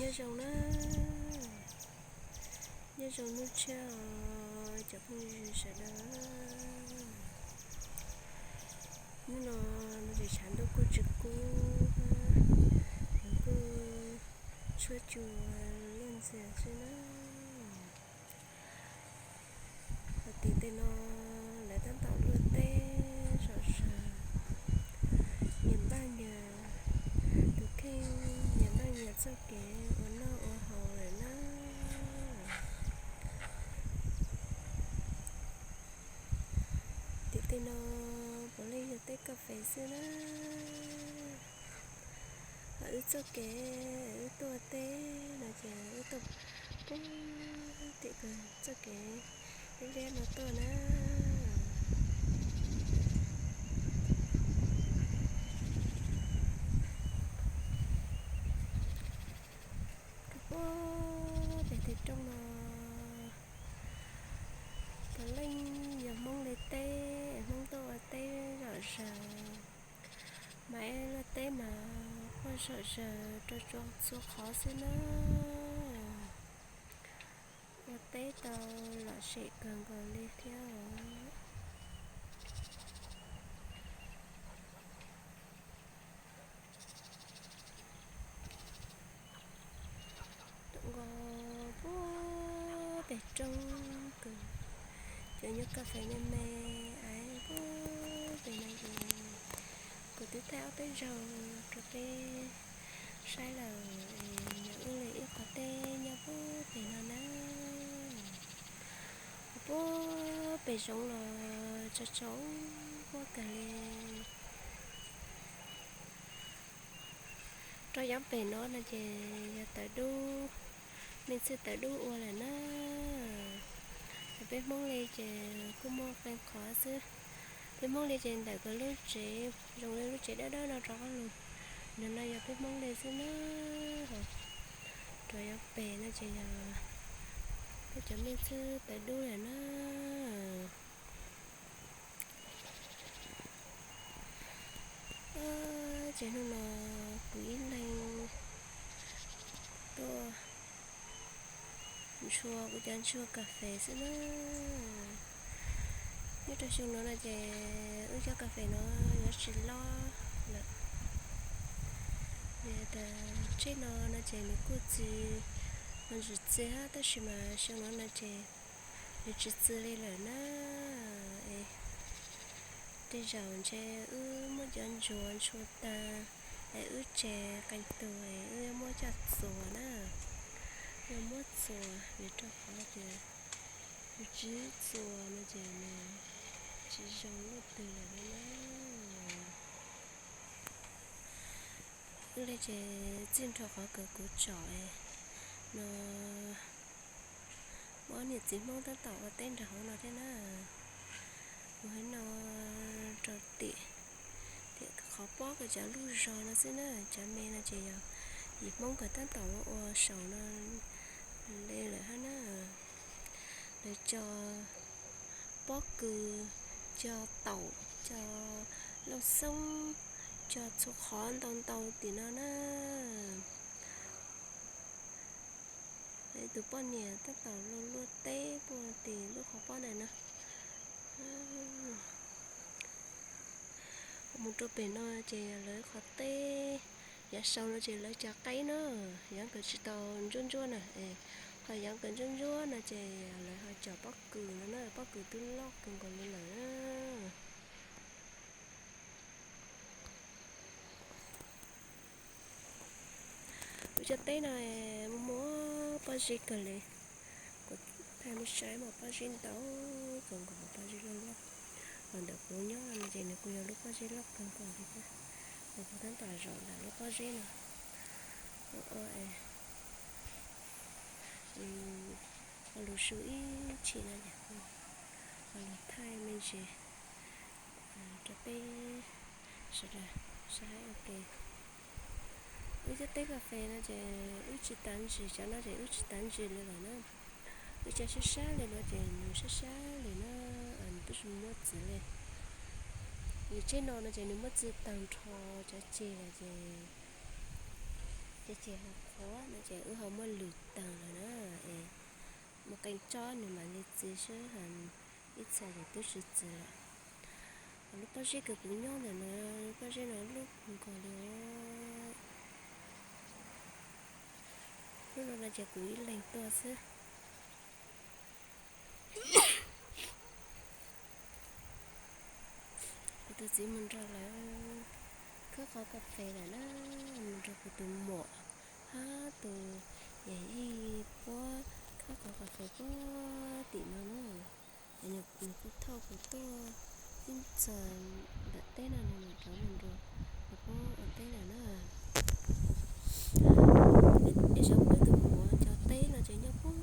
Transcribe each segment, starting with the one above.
Nyob zoo na, nyob zoo hnub tshiab os cov phooj ywg sawv daws. Hnub no no ces tshav ntuj kuj tsis kub, nws kuj tshuab tsuas luaj ntxhi xwb na. Tim tej no lawv tab tom luaj teb zom zaws, nyias npaj nyias, tus kheej nyias npaj nyias txoj kev ua noj ua haus lawm na. Tim tej no puav leej yog teb kas fes xwb na. Wb txoj kev wb tuaj teb no ces wb tuaj pub tim txoj kev liab liab no tuaj na. Puag pem tej roob no puav leej yog Hmoob li teb, Hmoob tuaj ua teb zom zaws. Mas luaj teb mas quaj zom zaws rau txhua qhov xwb na. Ua teb tau lom zem kawg nkaus li thiab os. Nkaus puag pem roob kws cov nyuag kas fes me me es puag pem no ces kuv twb thaij ob peb zaug rau peb saib lawm. Nws ua li ib qhov teb nyob puag pem no na. Puag pem zoov los tsaus tsaus huab kawg li. Rau yav pem no no ces yog tawv dub, me ntxhw tawv dub ua lawm na. Peb Hmoob li ces kuj muaj qee qhov xwb. Peb Hmoob li ces ntawm kawg lub tsev, zoo li lub tsev dawb dawb no rov qab los, nws no yog peb Hmoob li xwb na. Rau yav pem no ces yog peb cov me ntxhw tawv dub lawm na. Ces hnub no kuv ib leeg tuaj ntshua kuv cov ntsuag kas fes xwb na. Nyob rau xyoo no no ces wb cov kas fes no yuav tsis loj lawm. Vim tias tsheb no no ces nws kuj txi, nws tsis txi hab, tab sis mas xyoo no no ces nws tsis txi li lawm na. Tej zaum ntshe wb muab cov ntsuag ntshua tag es wb tseg qee tug es wb yuav muab coj txuas na. Yuav muab txuas vim rau qhov tias yus tsis txuas no ces nws tsis zoo luaj twg lawm na. Wb li ces txij nrho qhov kws kuv tsom no, muaj ob niam txiv Hmoob tab tom ua teb nrag hauv no thiab na. Mus hauv no rau tim, tim qhov pob kws cov lub zog no xwb na. Cov me no ces yog yim Hmoob kws tab tom ua ua saum no li lawm hab na. Lawv cog pob kws, cog taum, cog lauj xoob, cog txhua qhov ntau ntau tim no na. Ib tug poj niam tab tom luaj luaj teb puag tim lub qhov pob ntawm no. Mus rau pem no ces lawv qhov teb, yav saud no ces lawv cog qaib na, yav nkawd tsis tau ntsuab ntsuab na, ho yav nkawd ntsuab ntsuab no ces lawv ho cog pob kws no na, pob kws twb loj kawg nkaus li lawm na. Kuv cov teb no muaj muaj pob zeb kawg li. Kuv thaij nej saib mas pob zeb ntau kawg nkaus, pob zeb loj loj. Ho ntawm kuv nyob no ces nws kuj yog lub pob zeb loj kawg nkaus li thiab. Kuv tab tom zaum ntawm lub pob zeb no ua, ua lus su ib chim no, ua lus thaij me ntsis rau peb sawv daws saib ua ke. Wb cov teb kas fes no ces wb tsis tav ntsis, cov no ces wb tsis tav ntsis li lawm na. Wb cov sab sab li no ces nws sab sab li na, nws twb tsis muaj txiv li. Yus tsheb no no ces nws muaj txiv tag nrho cov ceg lawm ces, Ces ho qhuav no ces wb ho muab lwm taag lawm na, es muaj qee tsob nws mam li txi xwb, ib txha ces twb tsis txi lawm. Ho lub pob zeb kws kuv nyob ntawm no, lub pob zeb no lub nkaus li, lub no no ces kuv ib leeg tuaj xwb. Kuv tus txiv mus nrog lawv khawb qhov kas fes lawm na, mus nrog kuv tus muam hab tus yawm yij puab khawb qhov kas fes puag tim no na. Nws kuj thauj kuv tuaj ib txha nram teb no, nws mam rov mus nrug puab ua teb lawm na. Es xyov peb tus muam cov teb no ces nyob puag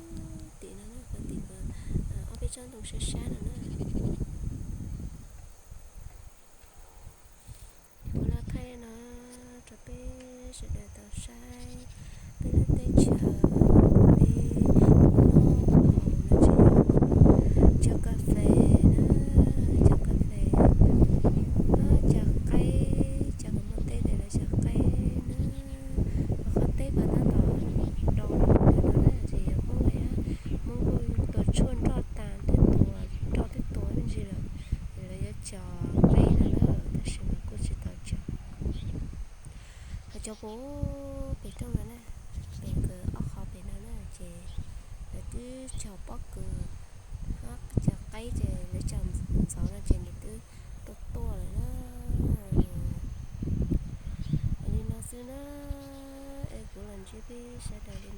tim no na, puag tim ko, ob peb tsob ntoo sab sab no na. Kuv los thaij li no rau peb sawv daws tau saib peb lub teb chaws, peb nyob hauv no ces cog kas fes na, cog kas fes, cog qaib, cog kom muaj teb tes lawv cog qaib na. Qhov teb ko tab tom do no na, ces yog Hmoob lawm, Hmoob kuj tua tshuaj nroj tas twb tua, nroj twb tua me ntsis lawm, lawv yuav cog qaib no na, tab sis mas kuj tsis tau cog. Ho cov puag pem rooj no na, pem kws ob qhov pem no na ces lawv twb cog pob kws, cog qaib ces lawv cog ntxov no ces nws twb tuaj tuaj lawm na. Li no xwb na, es kuv los ntsib peb sawv daws li